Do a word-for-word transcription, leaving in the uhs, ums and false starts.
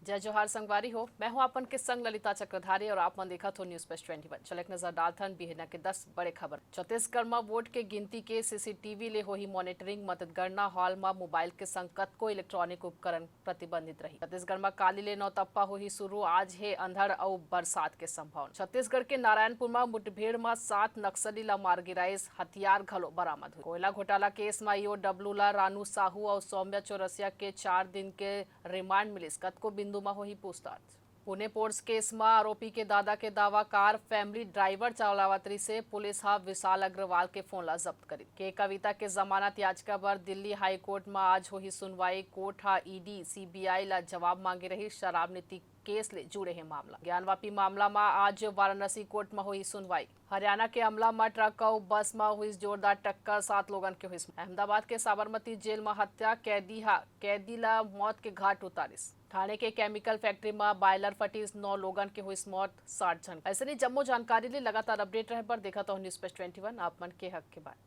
जय जोहार संगवारी हो, मैं हूं आपन के संग ललिता चक्रधारी और आप मन देखत हो News Flash ट्वेंटी वन। चल एक नजर डालथन बिहनिया के दस बड़े खबर। छत्तीसगढ़ म वोट के गिनती के सीसीटीवी ले होही मॉनिटरिंग, मतगणना हॉल म मोबाइल के संग कतको इलेक्ट्रॉनिक उपकरण प्रतिबंधित रही। छत्तीसगढ़ म काली ले नौतप्पा होही शुरू, आज हे अंधड़ अउ बरसात के संभावना। छत्तीसगढ़ के नारायणपुर म मुठभेड़ म सात नक्सली ला मार गिराइस, हथियार घलो बरामद हुई। कोयला घोटाला केस म ईओडब्ल्यू ला रानू साहू अउ सौम्या चौरसिया के चार दिन के रिमांड मिलिस, कतको बिंदु म होही पूछताछ। पुणे पोर्स केस म आरोपी के दादा के दावा कार फैमिली ड्राइवर चलावत रिसे, पुलिस ह विशाल अग्रवाल के फोन ला जब्त करी। के कविता के जमानत याचिका बर दिल्ली हाई कोर्ट म आज होही सुनवाई। कोर्ट ह ईडी सीबीआई ला जवाब मांगे रही, शराब नीति केस ले जुड़े हे मामला। ज्ञानवापी मामला म आज वाराणसी कोर्ट म होही सुनवाई। हरियाणा के अमला म ट्रक अउ बस म हुई जोरदार टक्कर, सात लोगन के हुई मौत। अहमदाबाद के साबरमती जेल म हत्या, कैदी हा कैदी ला मौत के घाट उतारिस। ठाणे के केमिकल फैक्ट्री म बॉयलर फटिस, नौ लोगन के हुई मौत, साठ झन। ऐसे नहीं जम्मो जानकारी ले लगातार अपडेट रहे बर देखत हो News Flash ट्वेंटी वन, आप मन के हक के बात।